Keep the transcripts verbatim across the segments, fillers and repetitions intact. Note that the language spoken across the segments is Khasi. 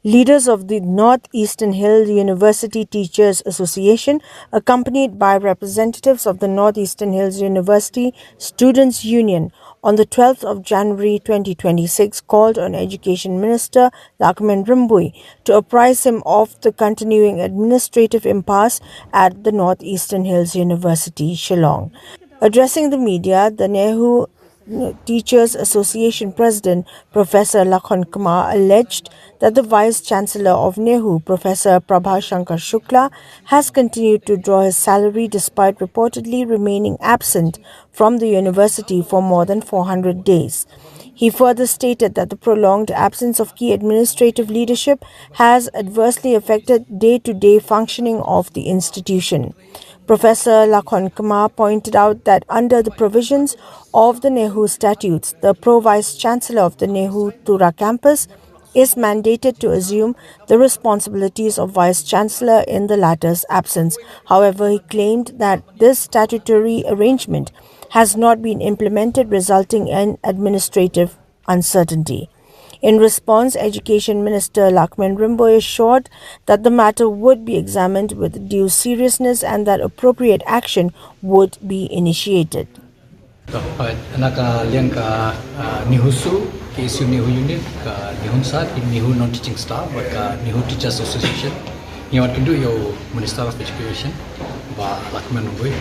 Leaders of the Northeastern Hill University Teachers Association, accompanied by representatives of the Northeastern Hills University Students Union, on the twelfth of January twenty twenty-six, called on Education Minister Lahkmen Rymbui to apprise him of the continuing administrative impasse at the Northeastern Hills University, Shillong. Addressing the media, the NEHU Teachers Association President Professor Lakhon Kma alleged that the Vice Chancellor of NEHU, Professor Prabha Shankar Shukla, has continued to draw his salary despite reportedly remaining absent from the university for more than four hundred days. He further stated that the prolonged absence of key administrative leadership has adversely affected day to day functioning of the institution. Professor Lakhon Kma pointed out that under the provisions of the NEHU statutes, the Pro Vice Chancellor of the NEHU Tura campus is mandated to assume the responsibilities of Vice Chancellor in the latter's absence. However, he claimed that this statutory arrangement has not been implemented, resulting in administrative uncertainty. In response, Education Minister Lakhmen Rymbui assured that the matter would be examined with due seriousness and that appropriate action would be initiated. Right. Na ka liang ka uh, NEHUSU, KSU NEHU unit, ka NEHUNSA, ki NEHU non-teaching staff, bad ka NEHU Teachers Association. Ngi wan kynduh ïa u Minister of Education, Bah Lakhmen Rymbui.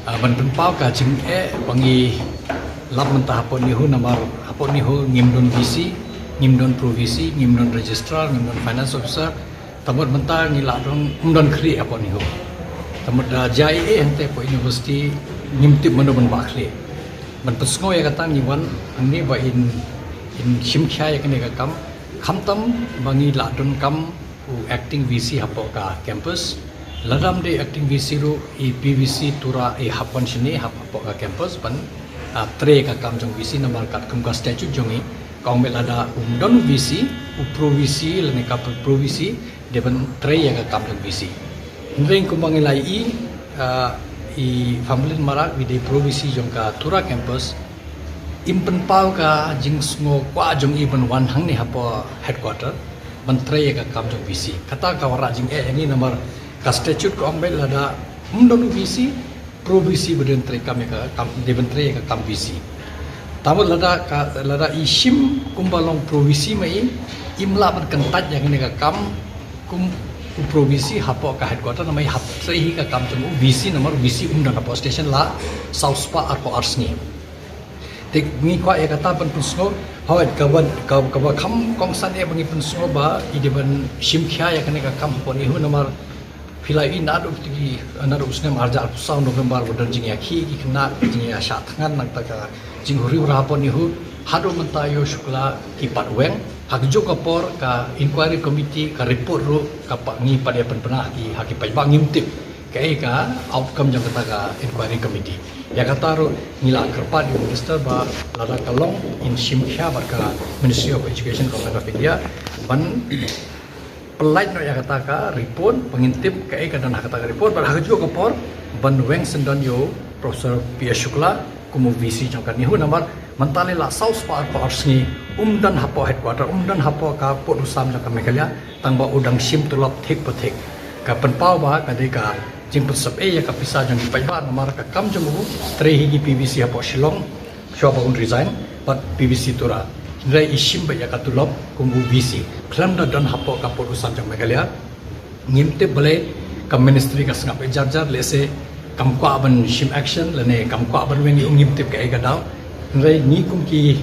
Uh, ban pynpaw ka jingeh ba ngi lap mynta hapoh NEHU namar hapoh NEHU ngim don VC, ngim don pro VC, ngim don registrar, ngim don finance officer. Te mut mynta ngi lah don, ym don khlieh hapoh NEHU. Te mut da jia ei ei hangtei hapoh university ngim tip mano ban bah khlieh. Ban pynsngew ïa kata ngi wan hangne ba in, in shim khia ïa kane ka kam. Khamtam ba ngi lah don kam u acting VC hapoh ka campus. Lada ym dei acting VC ruh, i PVC Tura i hap wan shane hapoh ka campus ban uh, trei ka kam jong VC namar katkum ka statute jong i, ka ong ba lada um don VC, u pro VC lane ka pro VC, dei ban trei ïa ka kam jong VC. Hynrei kumba ngi la ïohi, uh, i Famlin Marak, i dei pro VC jong ka Tura campus, im pynpaw ka jingsngew kwah jong i ban wan hangne hapoh headquarter ban trei ïa ka kam jong VC. Kata ka wanrah jingeh ïa ngi namar ka statute ka ong ba lada um don VC, pro VC ba dei ban trei kam ïa ka kam, dei ban trei ïa ka kam VC. Te mut lada ka, lada i shim kumba long pro VC ma i, im lah ban kyntait ïa kane ka kam kum u pro VC hapoh ka headquarter namar i hap trei hi ka kam jong u VC namar VC um don hapoh station la saw spah arphew ar sngi. Te ngi kwah ïa kata ban pynsngew, hooid kaba, kaba kham kongsan eh ba ngi pynsngew ba i dei ban shim khia ïa kane ka kam hapoh NEHU namar phi la ïohi naduh ki, naduh u snem arhajar arphew saw November ba don jingïakhih ki khynnah, jingïashah thngan nangta ka jinghuri hura hapoh NEHU, haduh mynta ïa u Shukla ki pat weng. Ha kajuh ka por ka inquiry committee ka report ruh ka pat ngi pat ïa pynbna ha ki, ha ki paidbah ngim tip kaei ka outcome jong kata ka inquiry committee. Ïa kata ruh ngi la kyrpad ïa u minister ba lada ka long in shim khia bad ka Ministry of Education, Government of India ban pyllait noh ïa kata ka report ba ngin tip kaei ka don ha kata ka report bad ha kajuh ka por ban weng syndon ïa u Professor P S Shukla kum u VC jong ka NEHU namar mynta lei la saw spah arphew ar sngi um don hapoh headquarter, um don hapoh ka pud u sam jong ka Meghalaya. Tang ba u dang shim tulop thik pa thik. Ka pynpaw ba ka dei ka jingpynsep ei ïa ka pisa jong ki paidbah namar ka kam jong u trei hi ki PVC hapoh Shillong shuwa ba un resign bad PVC Tura. Hynrei i shim beit ïa ka tulop kum u VC khlem da don hapoh ka pud u sam jong Meghalaya. Ngim tip balei ka ministry ka sngap ïa jar jar, lehse kam kwah ban shim action lane kam kwah ban weng ïa u, ngim tip kaei ka daw. Hynrei ngi kum ki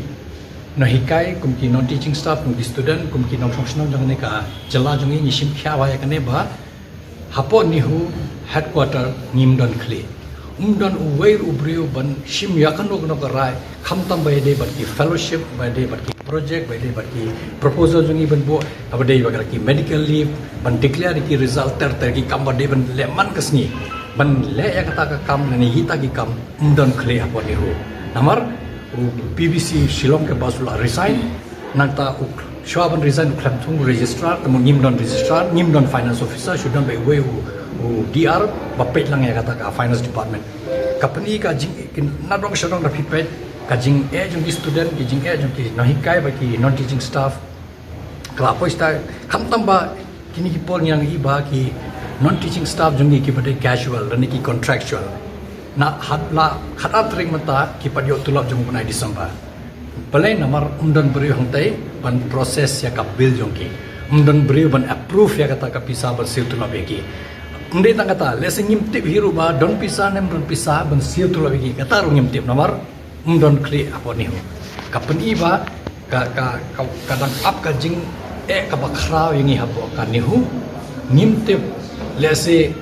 nonghikai, kum ki non teaching staff, kum ki student, kum ki nongshong shnong jong kane ka jylla jong ngi, ngi shim khia ïa kane ba hapoh NEHU headquarter ngim don khlieh. Um don uwei ruh u briew ban shim ïa kano kano ka rai, khamtam ba ïadei bad ki fellowship, ba ïadei bad ki project, ba ïadei bad ki proposal jong ngi ban buh, ba ïadei bad ki medical leave, ban declare ki result ter ter, ki kam ba dei ban leh man ka sngi. Ban leh ïa kata ka kam lane ïa kita ki kam um don khlieh hapoh NEHU. Namar u PVC Shillong campus u la resign, nangta u shuwa ban resign u khlem thung u registrar, te mut ngim don registrar, ngim don finance officer, shu don beit uwei u, u DR ba peit lang ïa kata ka finance department. Ka pyni ka jing, ki nadong shadong da phi peit ka jingeh jong ki student, ki jingeh jong ki nonghikai bad ki non teaching staff. Ka la poi sha khamtam ba kine ki por ngi nang ïohi ba ki non teaching staff jong ngi kiba dei casual lane ki contractual, na ha la khatar tarik mynta ki pat ïoh tulop jong u bnai December. Balei? Namar ym don briew hangtei ban process ïa ka bill jong ki, ym don briew ban approve ïa kata ka pisa ban siew tulop ïa ki. Ym dei tang kata, lehse ngim tip hi ruh ba don pisa ne ym don pisa ban siew tulop ïa ki, kata ruh ngim tip namar ym don khlieh hapoh NEHU. Ka pyni ba ka, ka, ka, ka dang ap ka jingeh kaba khraw ïa ngi hapoh ka NEHU. Ngim tip, lehse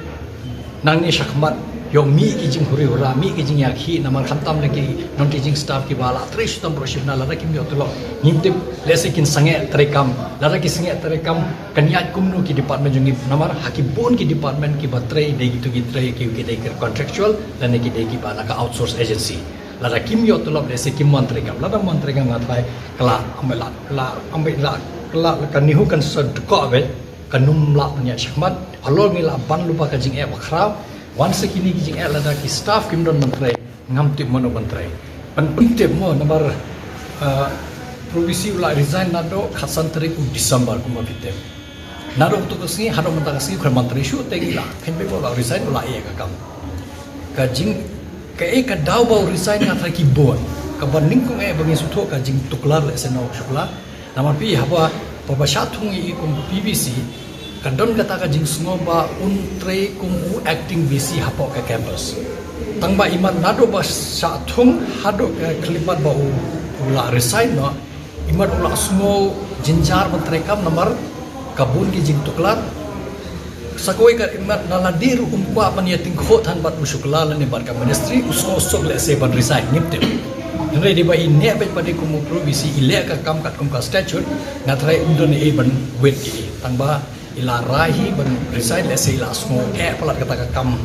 nangne shakhmat ïoh mih ki jinghuri hura, mih ki jingïakhih namar khamtam lane ki non teaching staff kiba la trei shitom baroh shi bnai, lada kim ïoh tulop ngim tip, lehse kin sangeh treikam, lada ki sangeh treikam kan ïaid kumno ki department jong ngi, namar ha ki bun ki department kiba trei dei kito ki trei ki, ki dei ki contractual lane ki dei kiba na ka outsource agency. Lada kim ïoh tulop lehse kim mon treikam, lada mon treikam nga tharai ka la, ym la, la, ym la, ka la, ka NEHU kan sa dkoh beit, kan ym lah ban ïaid shakhmat. Halor ngi la ban lypa ka jingeh bakhraw. Wan sa kine ki jingeh, lada ki staff kim don ban trei, ngam tip mano ban trei. Ban pynthut mo namar, uh, Pro VC u la resign naduh khatsan tarik u December kumba phi tip. Naduh tu ka sngi haduh mynta ka sngi u khlem ban trei shuh, te ngi la kheiñ beit ba u la resign, u la ïeh ka kam. Ka jing, kaei ka daw ba u resign nga tharai ki bun. Kaba nyngkong eh ba ngi sngewthuh ka jingtuklar lehse na u Shukla. Namar phi haba, haba shah thung ïa i kum VC, ka don kata ka jingsngew ba un trei kum u acting VC hapoh ka campus. Tang ba imat naduh ba shah thung haduh ka khyllipmat ba u, u la resign noh, imat u la sngew jynjar ban treikam namar ka bun ki jingtuklar. Sa kawei ka imat na lade ruh um kwah ban ïa tyngkhuh than bad u Shukla lane bad ka ministry, u sngew suk lehse ban resign, ngim tip. Hynrei dei ba i neh beit pat kum u Pro VC, i leh ka kam katkum ka statute, nga tharai um don ei ban wit ïa i. Tang ba i la rai hi ban resign, lehse i la sngew eh palat kata ka kam,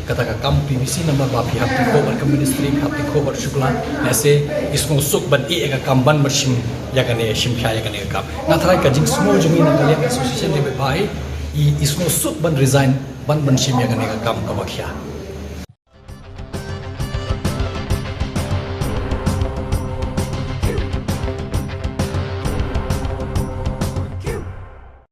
kata ka kam Pro VC namar ba phi hap tyngkhuh bad ka ministry, phi hap tyngkhuh bad u Shukla, lehse i sngew suk ban ïeh ïa ka kam ban ban shim ïa kane, shim khia ïa kane ka kam. Nga tharai ka jingsngew jong ngi na ka liang association dei beit ba i, i sngew suk ban resign ban ban shim ïa kane ka kam kaba khia.